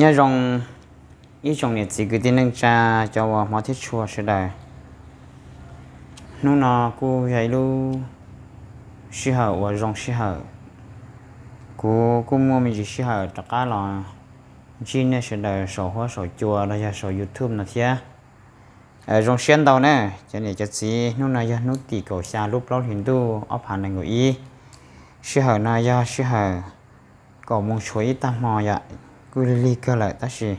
Nyob zoo ib tsoom niam txiv kwv tij neej tsa, cov uas hmov thiab tshua sawv daws. Hnub no kuj yog ib lub sij hawm uas zoo sij hawm. Kuv kuj muaj me ntsis sij hawm rov qab los ntsib nej sawv daws saum huab saum cua los yog saum YouTube no thiab. Zoo siab ntau na cov niam cov txiv, hnub no yog hnub tim kaum xya lub plaub hlis ntuj ob phav nees nkaum ib. Sij hawm no yog sij hawm kaum moos tshuav ib tag hmo yom, kuj lig lig kawg lawm tab sis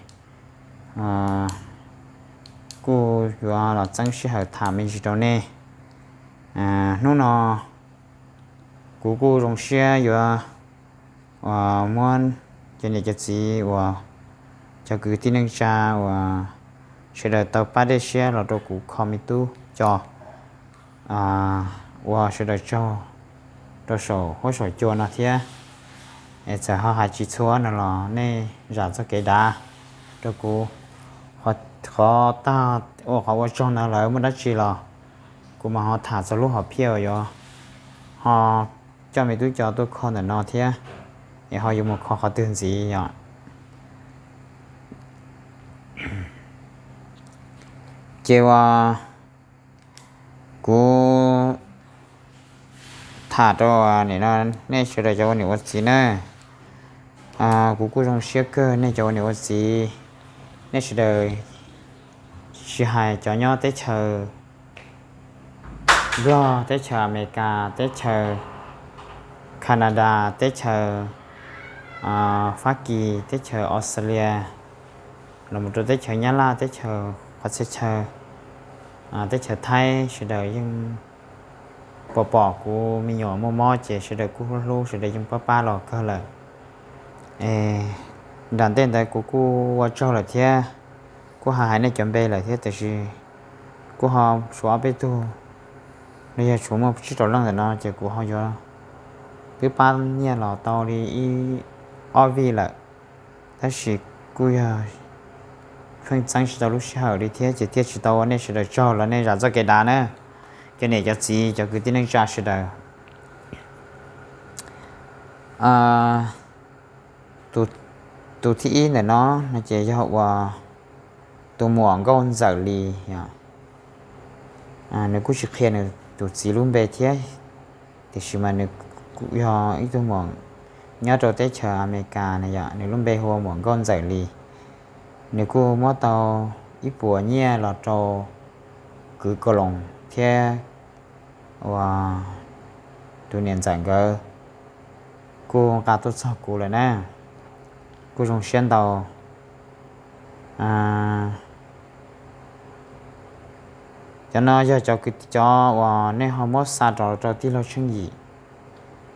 kuj yuav los txeeb sij hawm tham me ntsis rau nej. Hnub no kuv kuj zoo siab yuav uas muab cov niam cov txiv uas cov kwv tij neej tsa uas sawv daws tau pab dej siab los rau kuv kho me tub co ua sawv daws tsaug rau saum huab saum cua no thiab. Es txawm ho hais tsis txhua no los nej zam txoj kev dav rau kuv. Qhov tag ua qhov ua tsaug ntawd lawm, muaj dab tsi los kuv mam ho tham txog lub hom phiaj uas yuav ho coj me tub co tuaj kho ntawm no thiab, es ho yuav mus kho qhov twg ntxiv yom. Ces uas kuv tham rau nim no nej sawv daws cov ua niam ua txiv na, kuv kuj zoo siab kawg nej cov ua niam ua txiv, nej sawv daws tsis hais cov nyob teb chaws Nplog, teb chaws Amelikas, teb chaws Canada, teb chaws Fab Kis, teb chaws Australia, los mus rau teb chaws Nyab Laj, teb chaws qhov txhia chaw, teb chaws Thaib, sawv daws yeej pom pom kuv me nyuam muaj mob ces sawv daws kuj hlub hlub, sawv daws yeej pab pab los kawg lawm. Nram ntej ntawd kuv kuj ua tsaug lawm thiab, kuj hais hais nej cov npe lawm thiab, tiam sis kuj ho tshuav ob peb tug, los yog tshuav muaj tsib rau leej ntawm no ces kuv ho yuav twb pab nyiaj los tau li ib ob vij lawm, tab sis kuj yog pheej txeeb tsis tau lub sij hawm li thiab ces thiaj tsis tau ua nej sawv daws tsaug los nej zam txoj kev dav na, cov niam cov txiv cov kwv tij neej tsa sawv daws. Tus thib ib ntawm no no ces yog uas tus muam Nkauj Ntxawm Lis os. Nws kuj tsis qhia nws tus txiv lub npe thiab, tiam sis mas nws kuj yog ib tug muam nyob rau teb chaws Amelikas na yom, nws lub npe hu ua muam Nkauj Ntxawm Lis. Nws kuj muab tau ib puas nyiaj los rau kwv Kau Loos thiab uas tus niam ntxawm nkawd kuj nqa tuaj txog kuv lawm na, kuj zoo siab ntau. Cov no yog cov kwv cov uas nej ho muab xa rov rau tij laug Tsheej Yim,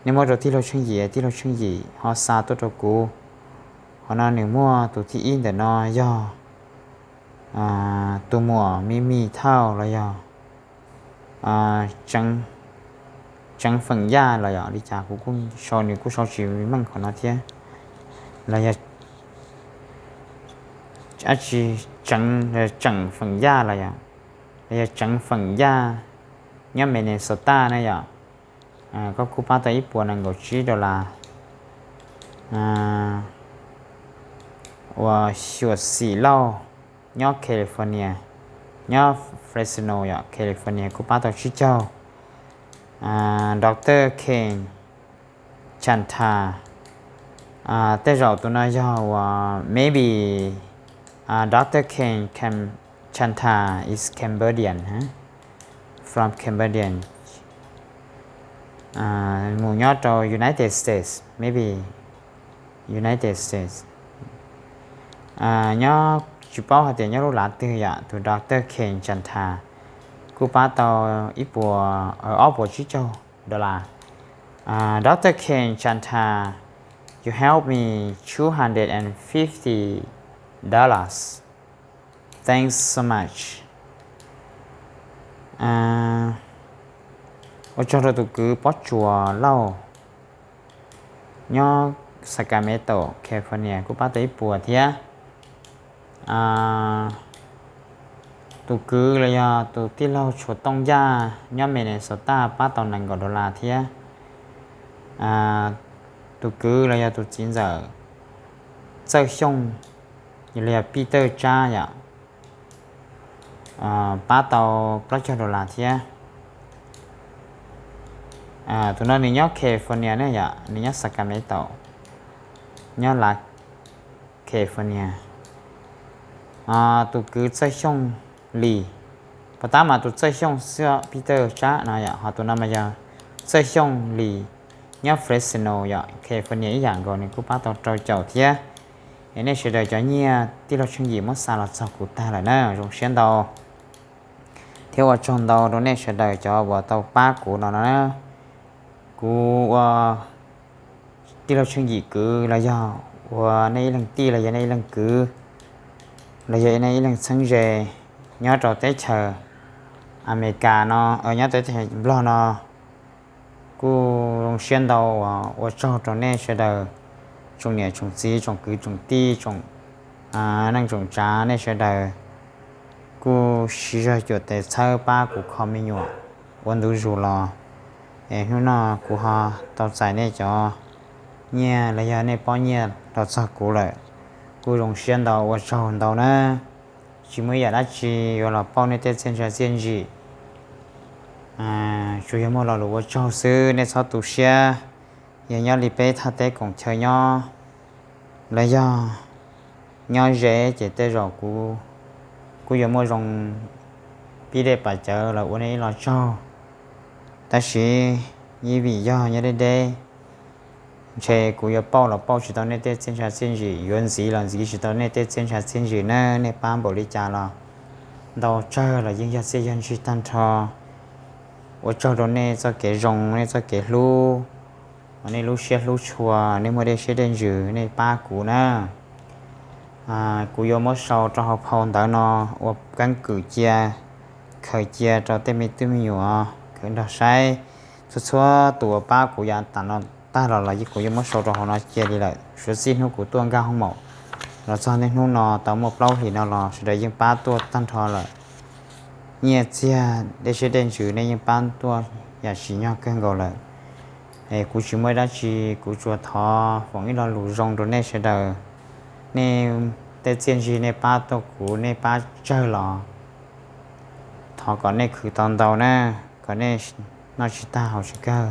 nej muab rau tij laug Tsheej Yim, tij laug Tsheej Yim ho xa tuaj rau kuv. Qhov no nws muaj tus thib ib ntawm no yog tus muam Me Me Thauj los yog Tseev Feem Yaj los yog li cas kuv kuj sau, nws kuj sau tsis meej qhov no thiab, los yog dab tsi, Tseev, Tseem Feem Yaj los yog, los yog Tseev Feem Yaj nyob Minnesota na yom. Koj kuj pab tau ib puas nees nkaum tsib dollar. Uas Xyuam Xim Lauj nyob California, nyob Fresno yom, California kuj pab tau tsib caug. Doctor Ken Chanta, tej zaum tus no yog uas maybe Doctor Ken Chanta is Cambodian, from Cambodian, mus nyob rau United States, maybe United States. Nyob tsis paub hais tias nyob lub lav twg yom, tus Doctor Ken Chanta kuj pab tau ib puas, ob puas tsib caug dollar. Doctor Ken Chanta, you help me two hundred and fifty dollars. Thanks so much. Ua tsaug rau tus kwv Pob Tsuas Lauj nyob Sacramento, California kuj pab tau ib puas thiab. Tus kwv los yog tus tij laug Tshuav Tooj Yaj nyob Minnesota pab tau nees nkaum dollar thiab. Tus kwv los yog tus txiv ntxawm Txawj Xyooj los yog Peter Tsab yom, pab tau plaub caug dollar thiab. Tus no nws nyob California ne yom, nws nyob Sacramento, nyob California. Tus kwv Txawj Xyooj Lis, puas tab mas tus Txawj Xyooj xwb Peter Tsab no yom, ho tus no mas yog Txawj Xyooj Lis, nyob Fresno yom, California ib yam nkaus, nws kuj pab tau rau caum thiab. Es nej sawv daws cov nyiaj tij laug Tsheej Yim muab xa los txog kuv tag lawm na, zoo siab ntau thiab ua tsaug ntau rau nej sawv daws cov uas tau pab kuv no no na. Kuv ua tij laug Tsheej Yim kwv los yog ua nej ib leeg tij los yog nej ib leeg kwv los yog nej ib leeg txheeb ze nyob rau teb chaws Amelikas no, nyob teb chaws Nplog no, kuj zoo siab ntau uas ua tsaug rau nej sawv daws, tsoom niam tsoom txiv tsoom kwv tsoom tij tsoom neej tsoom tsav, nej sawv daws kuj siv zog cuam tes txhawb pab kuv kho me nyuam ua ntu zus los. Es hnub no kuv ho tau txais nej cov nyiaj los yog nej pob nyiaj los txog kuv lawm, kuj zoo siab ntau ua tsaug ntau na. Tsis muaj ib yam dab tsi yuav los pauj nej tej txiaj ntsha txiaj ntsim, tsuas yog muaj lo lus ua tsaug xwb, nej txhob tu siab. Yog nyob li peb thaj teb koom chaw nyob los yog nyob ze ces tej zaum kuv kuj yuav muaj zoo pib dej pas cawv los ua nej ib lo tsaug. Tab sis ib vim yog nyob deb deb, ntshe kuv yuav pauj los pauj tsis tau nej tej txiaj ntsha txiaj ntsim, yuav ntxiv los ntxiv tsis tau nej tej txiaj ntsha txiaj ntsim na. Nej pab npaum li cas los ntau tsawg los yeej yog txiaj yog ntsig tag nrho. Ua tsaug rau nej txoj kev zoo, nej txoj kev hlub, uas nej lub siab hlub tshua, nej muaj dej siab dej ntsws nej pab kuv na. Kuv yuav muab sau rau hauv phau ntawv no ua keeb kwm cia, khaws cia rau tej me tub me nyuam khaws nrog saib. Txhua txhua tus uas pab kuv yav tas no tag los los kuv yeej muab sau rau hauv no cia li lawm. Suav txij hnub kuv tuaj nkag hoob maum los txog niaj hnub no tau muaj plaub hlis no los sawv daws yeej pab tuaj tag nrho lawm. Nyiaj txiag dej siab dej ntsws nej yeej pab tuaj yam tsim nyog kawg nkaus lawm. Es kuv tsis muaj ib dab tsi, kuv tsuas thov foom ib lo lus zoo rau nej sawv daws. Nej tej txiaj ntsig nej pab tuaj kuv, nej pab tsawg los thov kom nej khwv tau ntau na, kom nej noj tsis tag haus tsis kawg.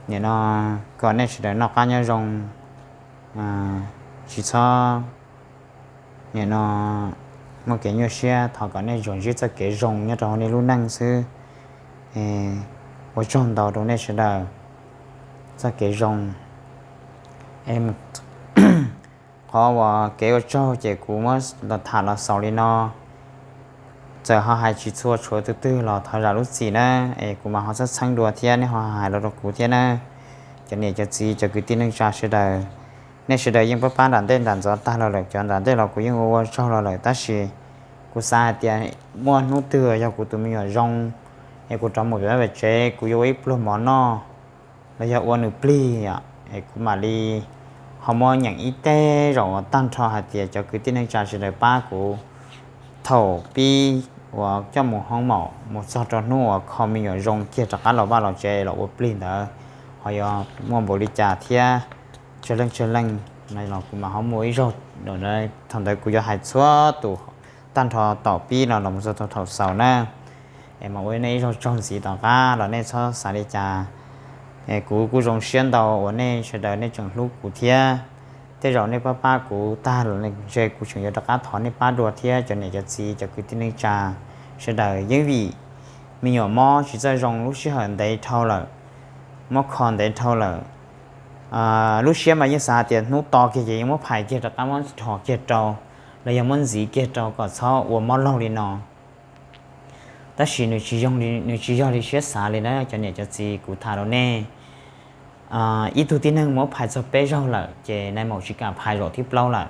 Nim no kom nej sawv daws noj qab nyob zoo, tsis txhob nim no muaj kev nyuaj siab, thov kom nej tsuas ntsib txoj kev zoo nyob rau hauv nej lub neej xwb. Ua tsaug ntau rau nej sawv daws txoj kev zoo. Qhov uas kev ua tsaug ces kuv muab los tham los xaus li no. Txawm ho hais tsis txhua tshuav tus twg los thov zam lub txim na, es kuv mam ho txhawb txheeb dua thiab nej ho hais los rau kuv thiab na. Cov niam cov txiv cov kwv tij neej tsa sawv daws, nej sawv daws yeej pab pab nram ntej nram ntxov tag los lawm, cov nram ntej los kuv yeej ua ua tsaug los lawm, tab sis kuv xav hais tias muaj hnub twg yog kuv tus me nyuam zoo es kuv rov mus pem vaj pem tsev kuv yuav ua ib pluag mov noj los yog ua nws plig, es kuv mam li ho muab nyeem ib teg zaum uas tag nrho hais tias cov kwv tij neej tsa sawv daws pab kuv thaum pib uas coj mus hoob maum mus txog rau hnub uas kho me nyuam zoo kiag rov qab los vaj los tsev los ua plig ntawd ho yuav muaj npaum li cas thiab tsawg leej tsawg leej no los kuv mam ho muaj ib zaug. Thaum ntawd kuv yuav hais txhua tus tag nrho tom pib no los mus txog thaum xaus na. Es mam ua nej ib zaug tsaug ntxiv tom qab los nej txhob xav li cas. Kuv kuj zoo siab ntau uas nej sawv daws nej tseem hlub kuv thiab. Tej zaum nej pab pab kuv tag los ntshe kuv tseem yuav rov qab thov nej pab dua thiab cov niam cov txiv cov kwv tij neej tsa sawv daws. Yeej vim me nyuam mob tsis txawj zoo lub sij hawm ntev dhau lawm, mob kho ntev dhau lawm. Lub siab mas yeej xav hais tias hnub to kiag ces yeej muab phais kiag rov qab muab rho kiag rau los yog muab ntxiv kiag rau kom txhob ua mob laug li no. Tab sis nws tsis yog li siab xav li na cov niam cov txiv, kuv tham rau nej. Ib tug tib neeg muab phais txog peb zaug lawm ces nais maum tsis kam phais zaum thib plaub lawm.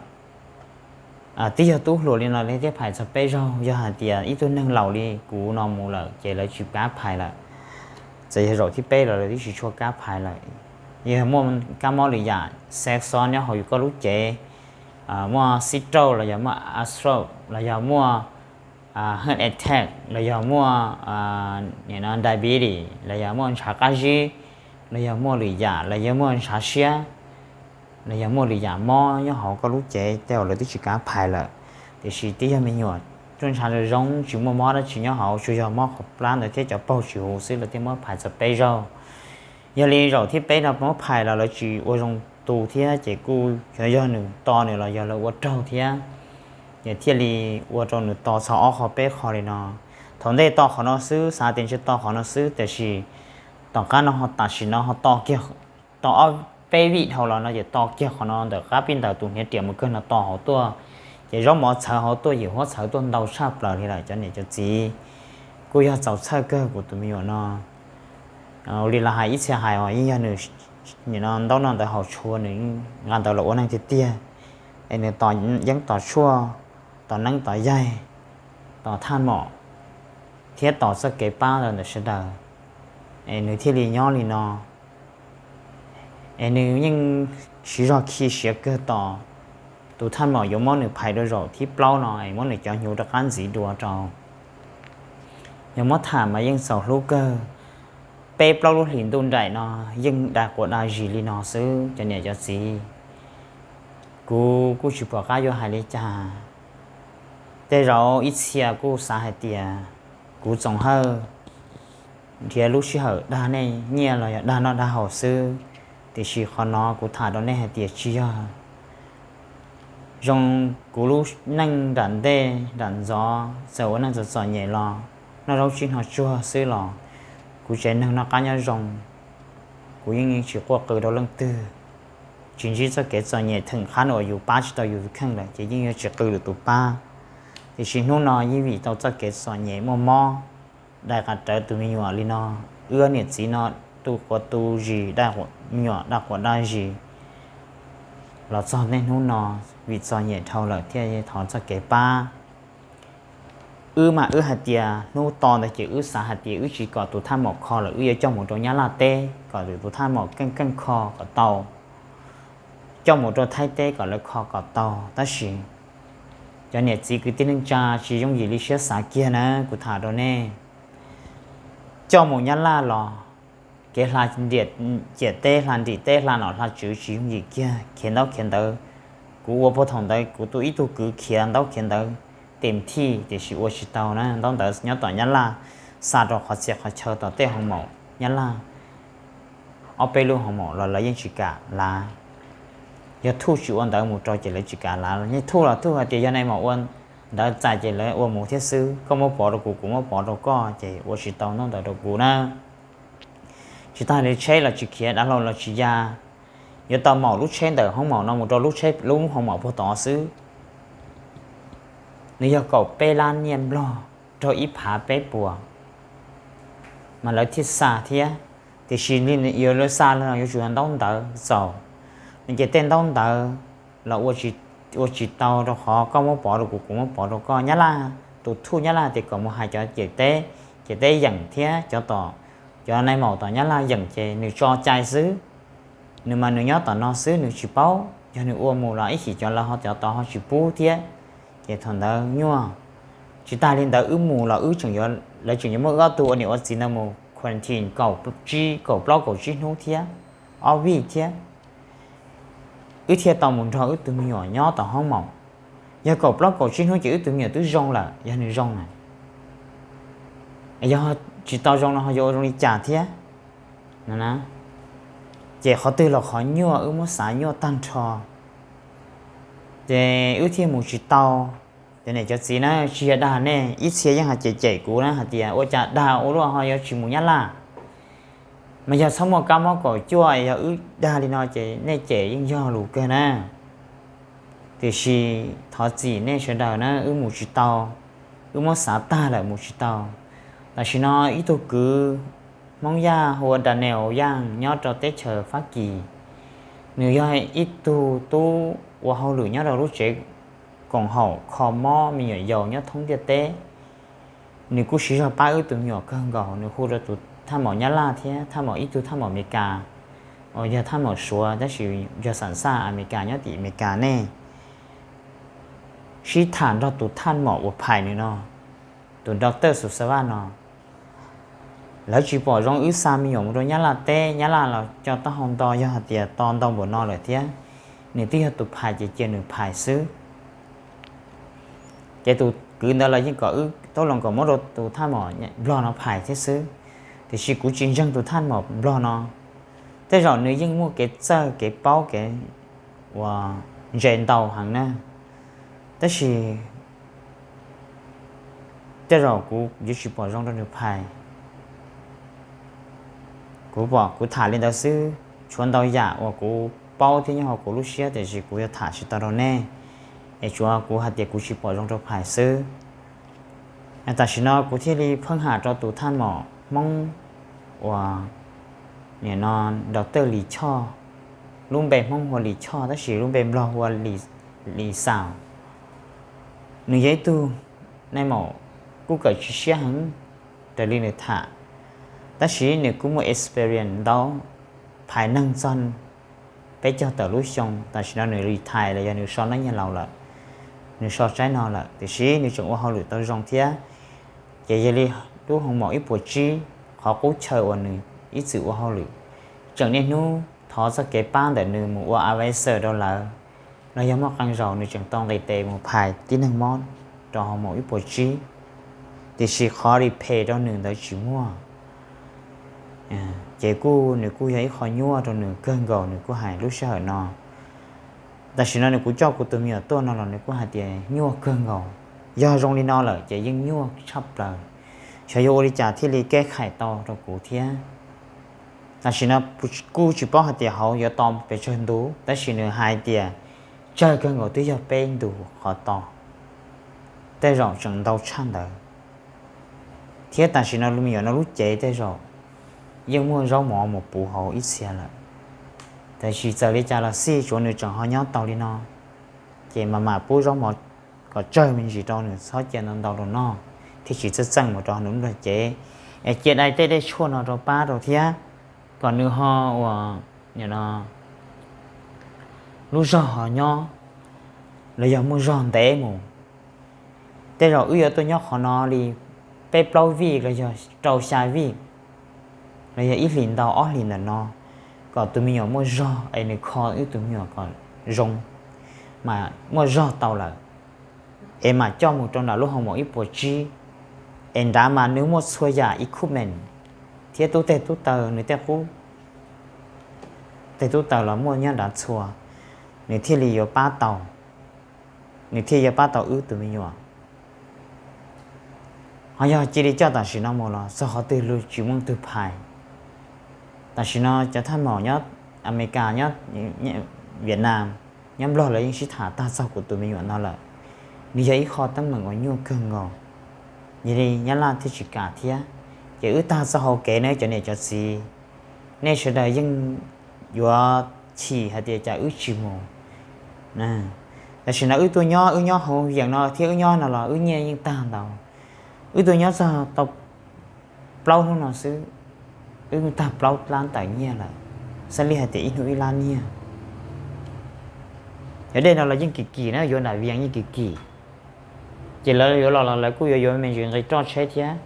Twb yog tub hluas li no li thiaj phais txog peb zaug, yog hais tias ib tug neeg laus li kuv no mus lawm ces lawv tsis kam phais lawm. Txawm yog zaum thib peb los lawv twb tsis tshua kam phais lawm. Yog muaj kab mob lwm yam, sex xob nyob hauv yus koj lub cev, muaj sib rauj los yog muaj astro los yog muaj heart attack los yog muaj diabetes los yog muaj ntshav qab zib los yog muaj lwm yam los yog muaj ntshav siab, los yog muaj lwm yam mob nyob hauv koj lub cev tej uas lawv twb tsis kav phais lawm. Tiam sis twb yog me nyuam ruaj ntsha zoo zoo tsis muaj mob dab tsi nyob hauv, tsuas yog mob qhov plab ntawd thiab cov paug tsis huv xwb, lawv thiaj muab phais txog peb zaug. Yog li zaum thib peb no muab phais los lawv tsis ua zoo tu thiab ces kuj xyov yog nws to nws los yog lawv ua raug thiab, ces thiaj li ua rau nws to txog ob qho peb qho li no. Thaum ntej to qhov no xwb, xav tias ntshe to qhov no xwb, tiam sis tom qab no ho tam sim no ho to kiag, tau ob peb vij dhau los no ces to kiag qhov no ntawm qab pij ntawm tus hniav riam mus kawg no to hauv tuaj, ces zaub mov txhawv hauv tuaj, yim huab txhawv tuaj ntau tshaj plaws li lawm cov niam cov txiv. Kuj yog txaus txhawj kawg kuv tus me nyuam no. Ua li los hais ib txhia hais os, yeej yog nws nim no ntaub no ntawd haus tshua, nws nqa ntawd los ua neeg tiag tiag, es nws tos yeeb tos tshuaj, tos neeb tos yaig, tos thaj mom thiab tos txoj kev pab ntawm sawv daws, es nws thiaj li nyob li no. Es nws yeej siv zog khi siav kawg tos tus thaj mom yuav muab nws phais dua zaum thib plaub no es muab nws cov hnyuv rov qab ntxiv dua rau. Yog muab tham mas yeej txaus hlub kawg. Peb plaub lub hlis ntuj nraim no yeej dag quas dag zis li no xwb cov niam cov txiv. Kuv kuj tsis pom qab yuav hais li cas. Tej zaum ib txhia kuj xav hais tias kuv Txoos Hawj nrhiav lub sij hawm dag nej nyiaj los yog dag noj dag haus xwb, tiam sis qhov no kuv tham rau nej hais tias tsis yog. Zoo kuv lub neej nram ntej nram ntxov txawm ua neej txom txom nyem los, noj zaub tsib hno tsuag xwb los, kuv tsev neeg noj qab nyob zoo. Kuv yeej tsis quaj qw rau leej twg, tsis ntsib txoj kev txom nyem theem qhab uas yus pab tsis tau yus tus kheej lawm ces yeej yuav tsis qw lwm tus pab. Tiam sis hnub no yeej vim tau txoj kev txom nyem muaj mob, dai qas rawv tus me nyuam li no, wb niam txiv no tu quav tu zis, me nyuam dag quas dag zis los txog niaj hnub no, vim txom nyem dhau lawm thiaj thov txoj kev pab. Wb mas wb hais tias hnub to ntawd ces wb xav hais tias wb tsis kom tus thaj maum kho lawm, wb yuav coj mus rau Nyab Laj teb kom tus thaj maum keej keej kho kom tau, coj mus rau Thaib teb kom lawv kho kom tau. Tab sis cov niam txiv kwv tij neej tsa tsis yooj yim li siab xav kiag na, kuv tham rau nej. Coj mus Nyab Laj los kev hla ciam teb, hla nrim teb, hla nom hla tswv tsis yooj yim kiag, khiav ntaub khiav ntawv. Kuv ua puag thaum ntawd kuv tu ib tug kwv khiav ntaub khiav ntawv tes thij, tiam sis ua tsis tau na. Ntaub ntawv nyob tom Nyab Laj xa rau qhov txhia qhov chaw tom tej hoo maum Nyab Laj, ob peb lub hoo maum los lawv yeej tsis kam lav. Yog thuj tsis ua ntawv mus rau ces lawv tsis kam lav. Yeej thuj los thuj hais tias yog nais maum ua ntawv txais ces lawv ua mus thiab xwb, koj muab pov rau kuv, kuv muab pov rau koj, ces ua tsis tau ntaub ntawv rau kuv na. Tsis tas li tsheb los tsis khiav, dav hlau los tsis ya, yuav tau maum lub tsheb ntawm hoo maum no mus rau lub tsheb lub hoo maum puag tod xwb. Nws yog kaum peb lab nyiaj nplog rau ib phav peb puas mas lawv thiaj xa thiab. Tiam sis li yuav lawv xa los yuav tsum yog ntaub ntawv txaus, nws ces tej ntaub ntawv los ua tsis tau, rau qhov koj muab pov rau kuv, kuv muab pov rau koj. Nyab Laj, tus thuj Nyab Laj tias kom mus hais cov ciam teb, ciam teb yeem thiab cov tom, cov nais maum tom Nyab Laj yeem ces nws tso cai xwb. Nws mas nws nyob tom no xwb nws tsis paub, yog nws ua mus los ib chim cov lawv ho cov tod ho tsis pub thiab. Ces thaum ntawd nyuaj. Tsis tas li ntawd wb mus los wb tseem, lawv tseem yuav muab wb ob tug ua niam ua txiv ntawd mus quarantine kaum tsib, kaum plaub kaum tsib hnub thiab, ob vij thiab, wb thiaj tau mus nrog wb tus me nyuam nyob tom hoob maum. Yog kaum plaub kaum tsib hnub ces wb tus me nyuam twb zoo lawm, yog nws zoo na. Yog tsis tau zoo no ho yuav ua zoo li cas thiab? Ces qhov twg los qhov nyuaj, wb muab xav nyuaj tag nrho, ces wb thiaj mus tsis tau. Cov niam cov txiv na, tsis yog dag nej, ib txhia yeej hais cem cem kuv na hais tias ua cas dag ua luaj ho yuav tsis mus Nyab Laj. Mas yog txhob muaj kab mob kaum cuaj, yog wb dag li no ces nej cem yeej yog lus kawg na. Tiam sis thov txim nej sawv daws na, wb mus tsis tau, wb muab xav tag lawm mus tsis tau. Tam sim no ib tug kwv Hmoob Yaj hu ua Daniel Yaj nyob rau teb chaws Fab Kis, nws yog ib tug tub ua hauj lwm nyob rau lub tsev koom haum kho mob me nyuam yaus nyob thoob ntiaj teb. Nws kuj siv zog pab wb tus me nyuam kawg nkaus, nws hu rau tus thaj maum Nyab Laj thiab thaj maum, ib tug thaj maum Amelikas uas yog thaj maum Suav tab sis yog xam xaj Amelikas nyob tim Amelikas nej. Sib tham nrog tus thaj maum uas phais nws no, tus doctor Xus Xas Vaj no, lawv tsis pom zoo wb xa me nyuam mus rau Nyab Laj teb, Nyab Laj los cov taub hau nto yog hais tias to ntau npaum no lawm thiab. nws twb yog tus phais ces cia nws phais xwb. Ces tus kwv ntawd los yeej kom wb tau los kom muab rau tus thaj mom nplog no phais thiab xwb, tiam sis kuv tsis ntseeg tus thaj mom nplog no. Tej zaum nws yeej muaj kev txawj kev paub kev uas ntse ntau heev na, tab sis tej zaum kuv yuav tsis pom zoo rau nws phais. Kuv pom kuv tham li ntawd xwb, tshuav ntau yam uas kuv paub thiab nyob hauv kuv lub siab, tiam sis kuv yuav tham tsis tau rau nej, es tsuav kuv hais tias kuv tsis pom zoo rau phais xwb. Tam sim no kuv thiaj li pheej ham rau tus thaj mom Hmoob uas nim no Doctor Lis Choj, lub npe Hmoob hu ua Lis Choj tab sis lub npe nplog hu ua Lis Xaus. Nws yog ib tug nai maum kuj kawm tsis siab heev raws li nws tham, tab sis nws kuj muaj experience ntau, phais neeg txog peb caug tawm lub xyoo. Tam sim no nws retire los yog nws so noj nyiaj laus lawm, nws so tsaib no lawm, tiam sis nws tseem ua hauj lwm tau zoo thiab. Ces yog li lub hoo maum ib puas tsib, qhov qub chaw uas nws ib txwm ua hauj lwm, tseem niaj hnub thov txoj kev pab ntawm nws mus ua advisor rau lawv, los yog muaj qee zaus nws tseem tau nqis tes mus phais tib neeg mob rau hoo maum ib puas tsib, tiam sis qhov li phem rau nws ntawd tsis muaj. Ces kuj nws kuj yog ib qho nyuaj rau nws kawg nkaus, nws kuj hais lub sij hawm no. Tam sim no nws kuv coj kuv tus me nyuam tuaj no los nws kuj hais tias nyuaj kawg nkaus. Yog zoo li no lawm ces yeej nyuaj tshaj plaws, xyov yuav ua li cas thiaj li keb khais tau rau kuv thiab. Tam sim no kuj tsis paub hais tias hauv yuav to pes tsawg ntu, tab sis nws hais tias tsawg kawg nkaus twb yog peb ntu qhov to, tej zaum tseem ntau tshaj ntawd. Thiab tam sim no me nyuam no lub cev tej zaum yeej muaj zaub mov mus puv hauv ib txhia lawm. Tab sis txawm li cas los xij tsuav nws tseem ho nyob tau li no, ces mam mam pub zaub mov kom tsawg me ntsis rau nws txhob cia ntau ntau rau noj, thiaj tsis txawj txeej mus rau nws lub nplog cev. Es cia dai tej dej tshuaj no rau pab rau thiab, kom nws ho ua lub zog ho nyob, los yog muaj zog ntev mus. Tej zaum wb yuav tuaj nyob qhov no li peb plaub vij los yog rau xya vij, los yog ib hlis ntau ob hlis ntawm no, kom tus me nyuam muaj zog es nws kho wb tus me nyuam kom zoo, mas muaj zog tau lawm, es mam coj mus rau nram lub hoo maum ib puas tsib. Es nrad mas nws muaj txhua yam equipment thiab tub teg tub taw, nws tej qub teg tub taw los muaj nyob nrad txhua, nws thiaj li yuav pab tau, nws thiaj yuav pab tau wb tus me nyuam. Ho yog cia li coj tam sim no mus los txog qhov twg los tsis muaj leej twg phais. Tam sim no cov thaj maum nyob Amelikas, nyob Vietnam, nyob Nplog lawv yeej sib tham tag txog kuv tus me nyuam no lawm. Nws yog ib qho teeb meem uas nyuaj kawg nkaus, yog li Nyab Laj thiaj tsis kam thiab. Ces wb tag txoj hau kev no cov niam cov txiv, nej sawv daws yeej yuav chim hais tias cas wb tsis mus. Tam sim no wb tuaj nyob, wb nyob hauv yeem no thiab wb nyob no los wb nyiaj yeej tag ntau. Wb tuaj nyob txog tau plaub hnub no xwb, wb tag plaub lab tawm nyiaj lawm, xab li hais tias ib hnub ib lab nyiaj. Cov dej no los yeej kim kim na, yuav nram Vias yeej kim kim. Ces lawv yuav los los lawv kuj yuav yuav me ntsis nqi roj tsheb thiab,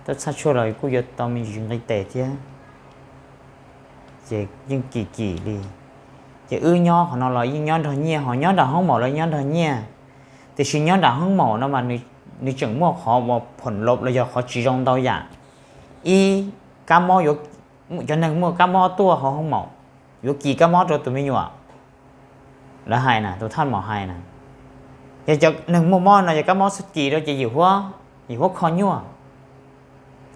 txhaj tshuaj los kuj yuav tau me ntsis nqi tes thiab. Ces yeej kim kim li. Ces wb nyob qhov no los yeej nyob nrog nyiaj, ho nyob nram hoob maum los nyob nrog nyiaj. Tiam sis nyob nram hoob maum no mas nws tseem muaj qhov uas phoom lov los yog qhov tsis zoo ntau yam. Ib, kab mob, cov neeg muaj kab mob tuaj hauv hoob maum, yuav kis kab mob rau tus me nyuam. Lawv hais na, tus thaj maum hais na, yog cov neeg muaj mob no yog kab mob txhob kis rau ces yim huab, yim huab kho nyuaj,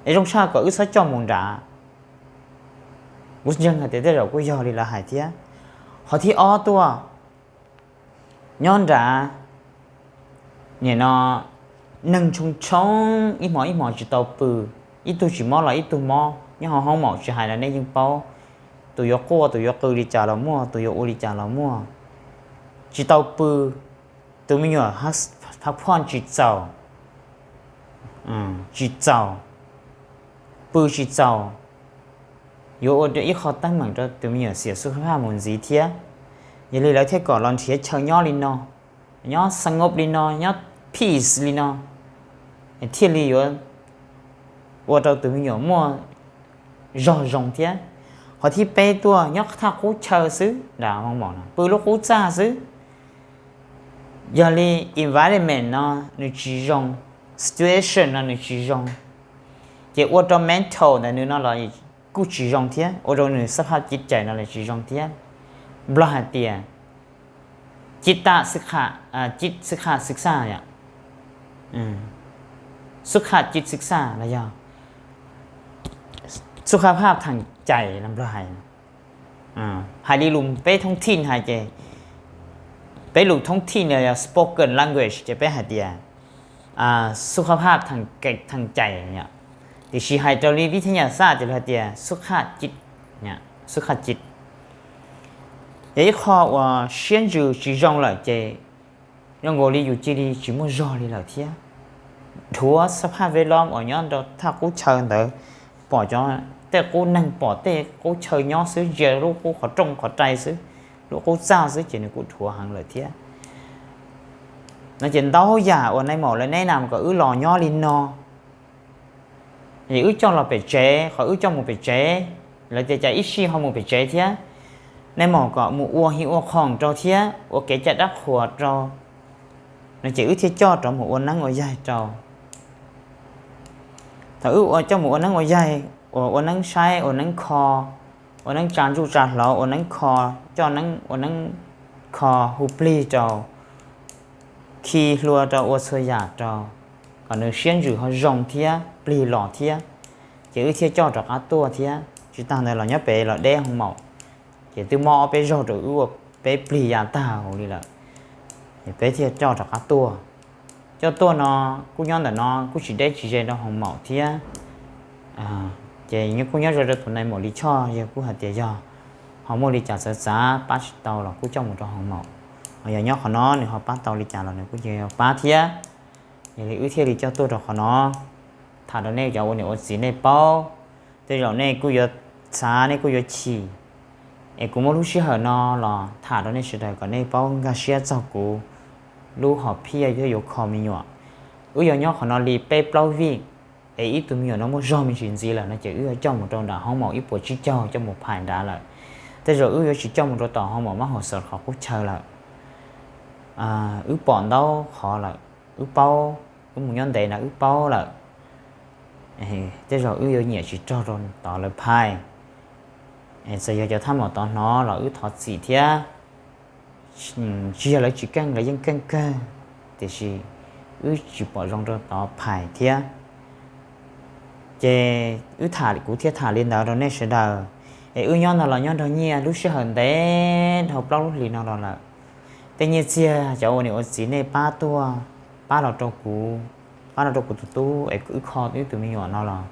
es zoo tshaj kom wb txhob coj mus nrad. Kuv ntseeg hais tias tej zaum kuj yog li lawv hais thiab. Qhov thib ob tuaj, nyob nrad, nim no neeg tshoo tshoo, ib hmos ib hmos tsis tau pw, ib tug tsis mob los ib tug mob nyob hauv hoob maum tsis hais los nej yeej paub. Tus yuav quaj tus yuav qw li cas los muaj, tus yuav ua li cas los muaj. Tsis tau pw, tus me nyuam pha phoj tsis txaus, tsis txaus, pw tsis txaus, yuav ua rau ib qho teeb meem rau tus me nyuam xiam xub haj mus ntxiv thiab. Yog li lawv thiaj kom los nrhiav chaw nyob li no, nyob xab ngob li no, nyob peace li no, thiaj li yuav ua rau tus me nyuam muaj zog zoo thiab. Qhov thib peb tuaj nyob thaj qub chaw xwb, nram hoo maum no pw lub qub txaj xwb. Yog li environment no nws tsis zoo, situation no nws tsis zoo, ces ua rau mental ntawm nws no los kuj tsis zoo thiab, ua rau nws xab phaj cib cais no los tsis zoo thiab. Nplog hais tias cib tam xwb kha, cib xwb kha xwb xaj yom, xwb kha cib xwb xaj los yog xub khab phaj thaem cais los Nplog hais. Hais li lus peb thoob thij hais ces, peb lus thoob thij no yog spoken language ces peb hais tias xub khab phaj thaem cais yom. Tiam sis hais raws li vib thab nyas xaj ces lawv hais tias xub khaj cib, xub khaj cib. Yog ib qho uas siab ntsws tsis zoo lawm ces zoo nkaus li yus cia li tsis muaj zog li lawm thiab. Dhuav xab phaj veb lob uas nyob rau thaj qub chaw ntawd, pom cov, tej qub neeg, pom tej qub chaw nyob xwb, ntsia lub qub qhov rooj qhov rai xwb, lub qub txaj xwb ces nws kuj dhuav heev lawm thiab. No ces ntau yam uas nais maum lawv neb na kom wb los nyob li no, es wb coj los pem tsev, qhov wb coj mus pem tsev, lawv tias cas ib sij ho mus pem tsev thiab. Nais maum kom mus ua hi ua khoom rau thiab ua kev cai dab qhuas rau, no ces wb thiaj coj rov mus ua neeb ua yaig rau. Thaum wb coj mus ua neeb ua yaig, uas ua neeb saib, ua neeb kho, ua neeb tsa ntsuj tsa hlauv, ua neeb kho, coj neeb ua neeb kho hu plig rau, khi hlua rau, ua txhua yam rau, kom nws siab ntsws ho zoo thiab plig los thiab, ces wb thiaj coj rov qab tuaj thiab. Tsis tas ntawd los nyob pem los deb hoo maum, ces twb mob ob peb zaug rau wb ua peb plig ya tag huv li lawm, es peb thiaj coj rov qab tuaj. Coj tuaj no kuj nyob ntawm no kuj tsis deb tsis ze rau hoo maum thiab. Ces nyob kuj nyob zoo rau tus nais maum Lis Choj, yog kuj hais tias yog ho muaj li cas txawv txav pab tsis tau los kuj coj mus rau hoo maum, ho yog nyob qhov no nws ho pab tau li cas los nws kuj cia li pab thiab. Yog li wb thiaj li coj tuaj rau qhov no, tham rau nej cov ua niam ua txiv nej paub. Tej zaum nej kuj yuav xav, nej kuj yuav chim, es kuv muab lub sij hawm no los tham rau nej sawv daws kom nej paub nkag siab txog kuv lub hom phiaj yuav kho me nyuam. Wb yuav nyob qhov no li peb plaub vij, es ib tug me nyuam no muaj zog me ntsis ntxiv lawm no ces wb yuav coj mus rau nram hoob maum ib puas tsib caug coj mus phais nrad lawm. Tej zaum wb yuav tsis coj mus rau tom hoob maum mab hauv xov qhov qub chaw lawm. Wb pom ntau qhov lawm, wb paub, wb mus nyob ntev na wb paub lawm. Tej zaum wb yuav nyiam tsis raug rau tod lawv phais. Txawm yog cov thaj maum tod hnov los wb thov txim thiab. Tsis yog lawv tsis keej, lawv yeej keej kawg, tiam sis wb tsis pom zoo rau tod phais thiab. Ces wb tham, kuv thiaj tham li ntawd rau nej sawv daws. Es wb nyob no los nyob nrog nyiaj lub sij hawm ntev dhau plaub lub hlis no los lawm. Tej nyiaj txiag cov ua niam ua txiv nej pab tuaj, pab los rau kuv, pab los rau kuv tus tub es wb kho wb tus me nyuam no los,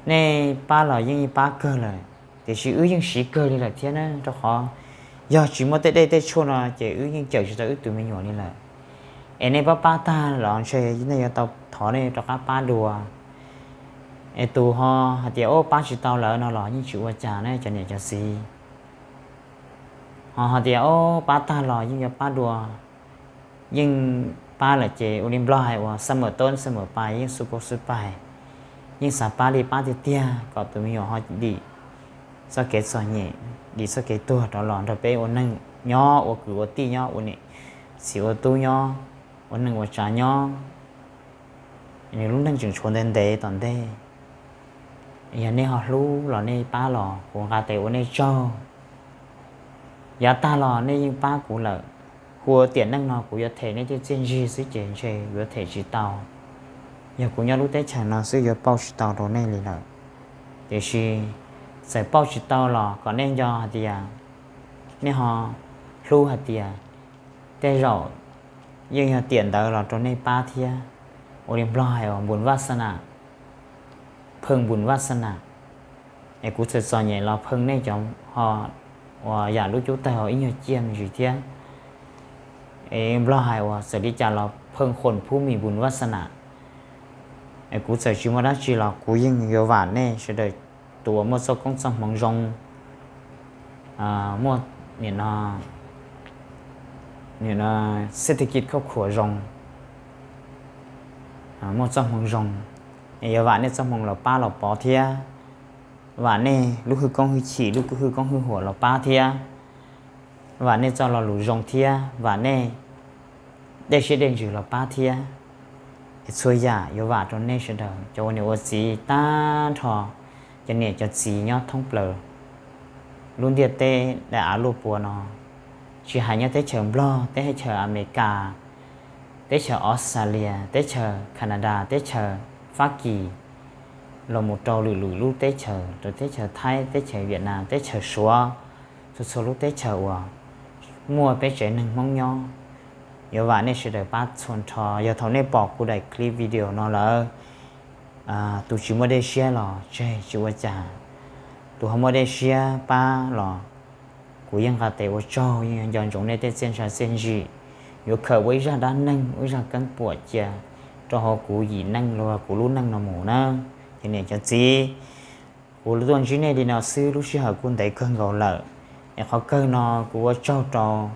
nej pab los yeej pab kawg lawm, tiam sis wb yeej siv kawg li lawm thiab na, rau qhov yog tsis muaj tej dej tej tshuaj no ces wb yeej cawm tsis tau wb tus me nyuam li lawm. Es nej pab pab tag los ntshe nej yuav tau thov nej rov qab pab dua. Es tus ho hais tias ub pab tsis tau lawm no los yeej tsis ua cas ne cov niam cov txiv. Ho hais tias ub pab tag los yeej yuav pab dua, yeej pab lawm ces ua li Nplog hais uas summer toob summer pais, yeej xub pab xub pais, yeej xav pab li pab tiag tiag kom tus me nyuam ho dim txoj kev txom nyem, dim txoj kev tuag rov los nrog peb ua neej nyob ua kwv ua tij nyob, ua niam txiv ua tub nyob, ua neej ua tsav nyob, nws lub neej tseem tshuav ntev ntev tom ntej. Yog nej ho hlub los nej pab los kuv nqa tes ua nej tsaug. Yav tag los nej yeej pab kuv lawm, hu ua tiam neej no kuv yuav them nej tej txiaj ntsig xwb ces ntshe yuav them tsis tau. Yog kuv nyob lub teb chaws no xwb yuav pauj tsis tau rau nej li lawm. Tiam sis txawm pauj tsis tau los kom nej nco hais tias, nej ho hlub hais tias tej zaum yeej yog tiam ntawd los rau nej pab thiab. Ua li Nplog hais uas npun vaj xa nam, pheej npun vaj xa nam. Es kuv txawm txom nyem los pheej nej cov ho uas yam lub cub tawg ho ib nyuag ciaj me ntsis thiab. Es Nplog hais uas txawm li cas los pheej khuam phub mis npun vaj xa nam. Es kuv txawm tsis muaj dab tsi los kuv yeej yuav vam nej sawv daws tus uas muaj txoj koob txoj hmoov zoo, muaj nim no, nim no xej thij kij khauj khuam zoo, muaj txoj hmoov zoo, es yuav vam nej txoj hmoov los pab los pov thiab. Vam nej lub hwj koob hwj chim, lub hwj koob hwj huam los pab thiab. Vam nej txoj lo lus zoo thiab vam nej dej siab dej ntsws los pab thiab. Es txhua yam yuav vam rau nej sawv daws cov ua niam ua txiv tag nrho, cov niam cov txiv nyob thoob plaws lub ntiaj teb daim av luaj puas no, tsis hais nyob teb chaws Nplog, teb chaws Amelikas, teb chaws Australia, teb chaws Canada, teb chaws Fab Kis, los mus rau lwm lwm lub teb chaws, rau teb chaws Thaib, teb chaws Vietnam, teb chaws Suav, txhua txhua lub teb chaws uas muaj peb tsev neeg Hmoob nyob. Yuav vam nej sawv daws pab txhua nrho. Yog thaum nej pom kuv daim clip video no lawm, tus tsis muaj dej siab los tseg tsis ua cas, tus ho muaj dej siab pab los kuv yeej nqa tes ua tsaug, yeej yuav nco ntsoov nej tej txiaj ntsha txiaj ntsim, yuav khawm ua ib zaj dab neeg ua ib zaj keeb puam cia rau hauv kuv yim neej los kuv lub neej no mus na. Ces niam cov txiv, kuv tuaj ntsib nej li no xwb, lub sij hawm kuj ntev kawg nkaus lawm. Es qhov kawg no kuv ua tsaug rau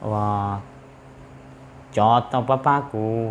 uas cov tau pab pab kuv